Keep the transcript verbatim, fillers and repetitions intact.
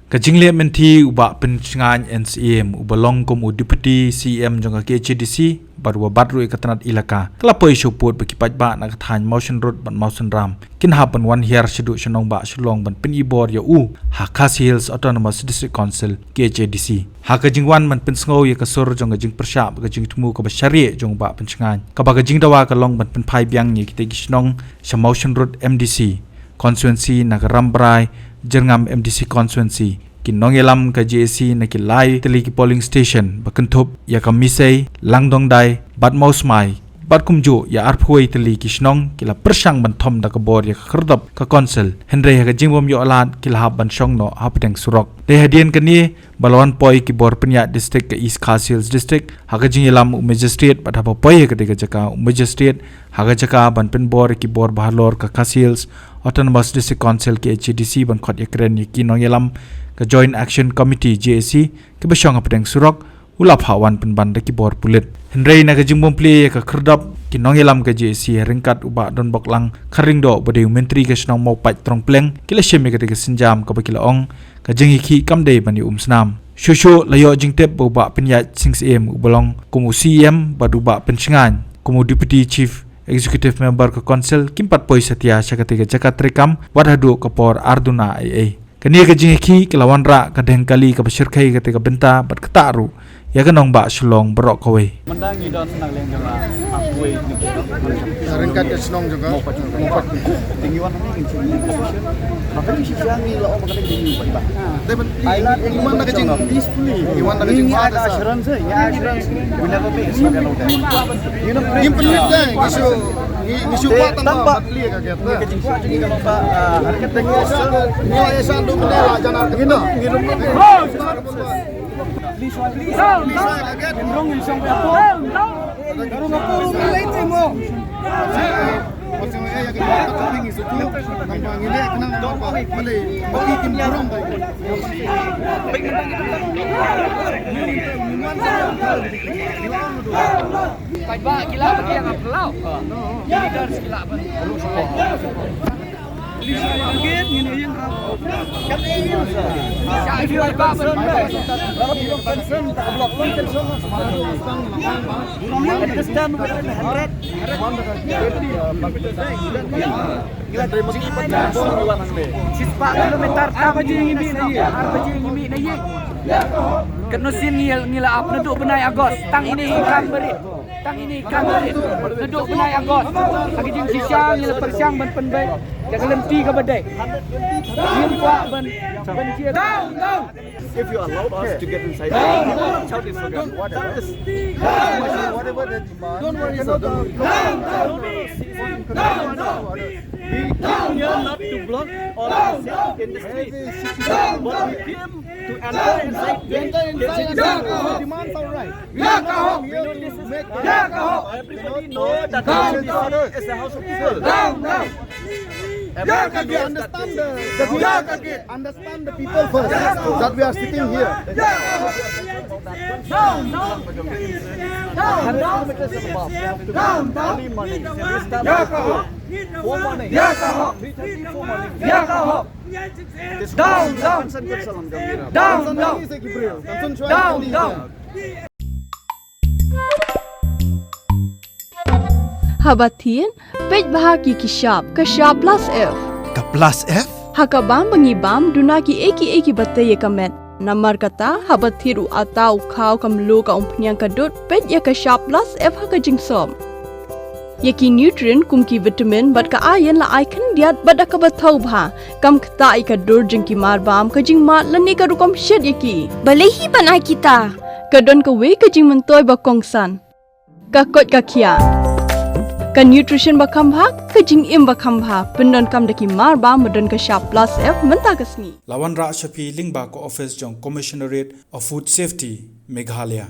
Ka jingleh mynthi u Bah Pynshngain N C M, uba long kum u Deputy C M jong ka K H A D C bad uba bat ruh ïa ka tnat elaka, ka la poi sha u pud ba ki paidbah na ka thaiñ Mawshynrut bad Mawsynram kin hap ban wan hiar shaduh sha nongbah Shillong ban pyn-i bor ïa u ha Khasi Hills Autonomous District Council, K H A D C. Ha ka jingwan ban pynsngew ïa ka sur jong ka jingpyrshah bad ka jingthmu kaba shariah jong u Bah Pynshngain, kaba ka jingdawa ka long ban pynphai biang ïa kita ki shnong sha Mawshynrut M D C constituency na ka Rambrai Jyrngam M D C constituency, ki nongïalam ka J A C na ki lai tylli ki polling station ba kynthup ïa ka Misei, Langdongdai bad Mawsmai, bad kumjuh ïa arphew tylli ki shnong ki la pyrshang ban thom da ka bor ïa ka khyrdop ka council, hynrei ha ka jingbym ïoh lad ki la hap ban shong noh hapdeng surok. Dei hadien kane ba la wan poi ki bor pynïaid district ka East Khasi Hills District ha ka jingïalam u magistrate, bad haba poi ha katei ka jaka u magistrate ha ka jaka ban pynbor ïa ki bor ba halor ka Khasi Hills Autonomous District Council, K H A D C, ban khot ïakren ïa ki nongïalam ka Joint Action Committee, J A C, kiba shong hapdeng surok, u la phah wan pynban da ki bor pulit. Hynrei na ka jingbym plie ïa ka khyrdop, ki nongïalam ka J A C ha ryngkat u Bah Donboklang Kharlyngdoh, ba dei u Myntri ka shnong Mawpait Trongpleng, ki la shim ïa katei ka sienjam, kaba ki la ong ka jingïakhih kam dei ban ïa um snam. Shuh shuh la ïoh jingtip ba u Bah Pynïaid Sing Syiem, uba long kum u C E M, bad u Bah Pynshngain kum u Deputy Chief Executive Member ka Council, kim pat poi satia sha katei ka jaka treikam wat haduh ka por ar duna eiei. Kane ka jingïakhih ka la wanrah ka dheng kali kaba shyrkhei katei ka bynta bad ktah ruh ïa ka nongbah Shillong baroh kawei. Mynta ngi don na liang jong ka halfway, ryngkat ka shnong jong ka Mawpait. Te ngi wan hangne ngi shu ngi position. Haba ngi shu sha ngi la ong ba ka dei ngi ba. Te ban ngi wan na ka jing peacefully. Ngi wan na ka jing, ngi ai ka assurance, ngi ai assurance. We never make this kind of thing. Ngim pynlip de, ngi shu, ngi, ngi shu kwah tang ba clear ka gate. Ka jingkwah jong ngi ka long ba, ah, ha ka teng ngi la ïasan du mynne la jan ar ka. Ngi ngi Shispah kilometer tam, ar baje ngi mih na ïing. Katno sien ngi, ngi la ap naduh bnai August. Tang ine i kam barit. Tang ine i kam barit. Naduh bnai August, ha ka jingshisha ngi la pyrshang ban pynbeit ïa ka lynti kaba dei. Ngim kwah ban, ban jia. If you allow us to get inside, shout it for them. Whatever. Don't worry, sir. Don't worry. We came here not to block or to sit in the street, but we came to enter inside. To enter inside and our demands are right. We are not come here to make. Everybody know that the H A D C is a house of people. Everybody knows that. Understand the, the people first, that we are sitting here. Down, down. Down, down. Down, down. Early morning. We start at four. Four morning. Three thirty, four morning. Down, down. Down, down. Down, down. Haba thied, peit bha ki ki shap, ka shap plus F. Ka plus F? Ha ka bam ba ngi bam, duna kiei kiei kiba tei ïa ka met. Namar kata, haba thied u atta, u khaw, ka mluh, ka umphniang, ka dud, peit ïa ka shap plus F ha ka jingsop. Ïa ki nutrient kum ki vitamin bad ka iron la ai khyndiat bad da kaba thaw bha. Kam ktah ïa ka dur jong ki marbam, ka jingmad lane ka rukom shet ïa ki. Balei hi ban ai kita? Ka don kawei ka jingmyntoi ba kongsan. Ka koit ka khiah. Ka nutrition ba kham bha, ka jingim ba kham bha. Pyndonkam da ki marbam ba don ka shap plus F mynta ka sngi. La wanrah sha phi lyngba ka office jong Commissionerate of Food Safety, Meghalaya.